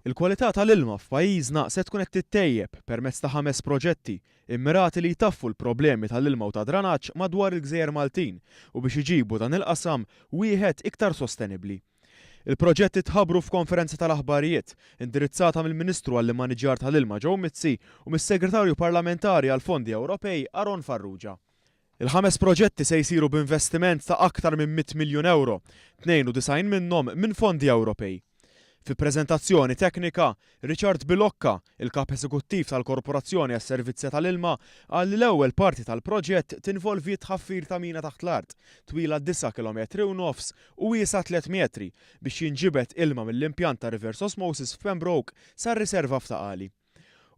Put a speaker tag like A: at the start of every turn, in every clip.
A: Il-kwalità tal-ilma f'pajjiżna se tkun qed tittejjeb permezz ta' ħames proġetti immirati li jtaffu l-problemi tal-ilma u tad-dranaġġ madwar il-gżejjer Maltin u biex iġibu dan il-qasam wieħed iktar sostenibbli. Il-proġetti tħabbru f'konferenza tal-aħbarijiet indirizzata mill-Ministru għall-Immaniġġjar tal-Ilma Joe Mizzi u mis-Segretarju Parlamentari għall-Fondi Ewropej Aaron Farrugia. Il-ħames proġetti se jsiru b'investiment ta' aktar minn 100 miljun ewro, 92 minnhom minn fondi Ewropej. Fi preżentazzjoni teknika, Richard Bilocca, il-Kap Eżekuttiv tal-Korporazzjoni għas-Servizzi tal-Ilma, qal li l-ewwel parti tal-proġett tinvolvi t-tħaffir ta' mina taħt l-art, twila disa' kilometri u nofs u wiesgħa tliet metri, biex jinġibed ilma mill-impjant ta' reverse osmosis f'Pembroke sar-riserva f'Ta' Qali.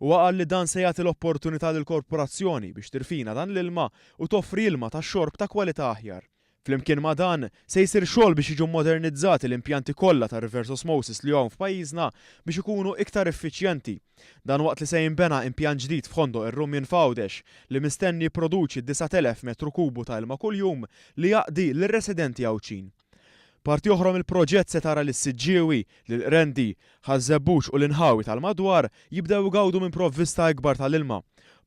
A: Huwa qal li dan se jagħti l-opportunità lill-Korporazzjoni biex tirfina dan l-ilma u toffri ilma tax-xorb ta' kwalità aħjar. Flimkien ma' dan, se jsir xogħol biex jiġu mmodernizzati l-impjanti kollha ta' reverse osmosis li hawn f'pajjiżna biex ikunu iktar effiċjenti. Dan waqt li se jinbena impjant ġdid f'Ħondoq ir-Rummien f'Għawdex li mistenni jipproduċi 9,000 metru kubu ta' ilma kuljum li jaqdi lir-residenti Għawdxin. Parti oħra mill-proġett se tara lis-Siġġiewi, lill-Qrendi, Ħaż-Żebbuġ u l-inħawi tal-madwar jibdew igawdu minn provvista ikbar tal-ilma.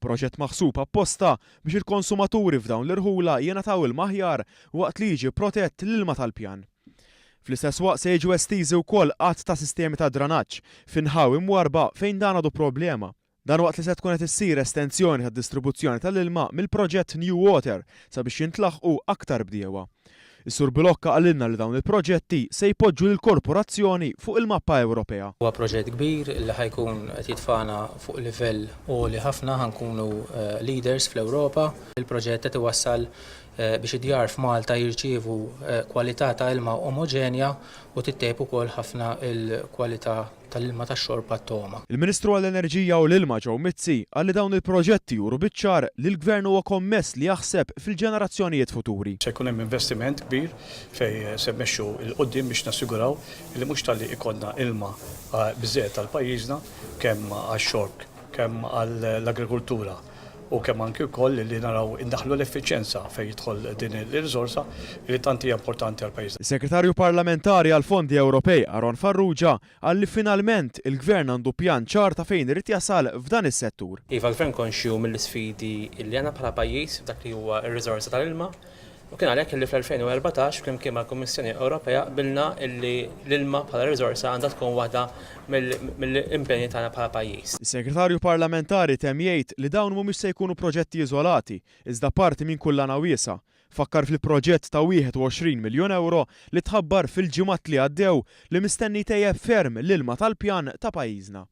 A: Proġett maħsub apposta biex il-konsumaturi f'dawn l-irħula jingħataw ilma aħjar waqt li jiġi protett l-ilma tal-pjan. Fl-istess waqt se jiġu estiżi wkoll għadd ta' sistemi ta' dranaġġ f'inħawi mwarrba fejn dan għadu problema. Dan waqt li se tkun qed issir estensjoni tad-distribuzzjoni tal-ilma mill-proġett New Water sabiex jintlaħqu aktar bdiewa. Is-Sur Bilocca qalilna li dawn il-proġetti se jpoġġu lill-Korporazzjoni fuq il-mappa Ewropea.
B: Huwa proġett kbir li ħa jkun qed jitfagħna fuq livell għoli ħafna, ħa nkunu leaders fl-Ewropa. Il-proġett qed iwassal biex id-djar f'Malta jirċievu kwalità ta' ilma omoġenja u tittejjeb ukoll ħafna l-kwalità tal-ilma tax-xorb għat-togħma.
A: Il-Ministru għall-Enerġija u l-Ilma Joe Mizzi qal li dawn il-proġetti juru biċ-ċar li l-Gvern huwa kommess li jaħseb fil-ġenerazzjonijiet futuri.
C: Se jkun hemm investiment kbir fejn se mmexxu 'l quddiem biex nassiguraw li mhux talli ikollna ilma biżżejjed għal pajjiżna kemm għax-xorb kemm għall-agrikultura u kemm anki wkoll li naraw indaħħlu l-effiċjenza fejn jidħol din ir-riżorsa li tant hija importanti għal pajjiżna.
A: Is-Segretarju Parlamentari għall-Fondi Ewropej Aaron Farrugia qal li finalment il-Gvern għandu pjan ċar ta' fejn irid jasal f'dan is-settur.
B: Iva, l-Gvern konxju mill-isfidi li għandna bħala pajjiż f'dak li huwa r-riżorsa tal-ilma U kien għalhekk li fl-2014 flimkien mal-Kummissjoni Ewropea qbilna li l-ilma bħala riżorsa għandha tkun waħda mill-impenji tagħna bħala pajjiż.
A: Is-Segretarju Parlamentari temm jgħid li dawn mhumiex se jkunu proġetti iżolati, iżda parti minn kullana wiesgħa. Fakkar fil-proġett ta' 21 miljun ewro li tħabbar fil-ġimgħat li għaddew li mistenni jtejjeb ferm l-ilma tal-pjan ta' pajjiżna.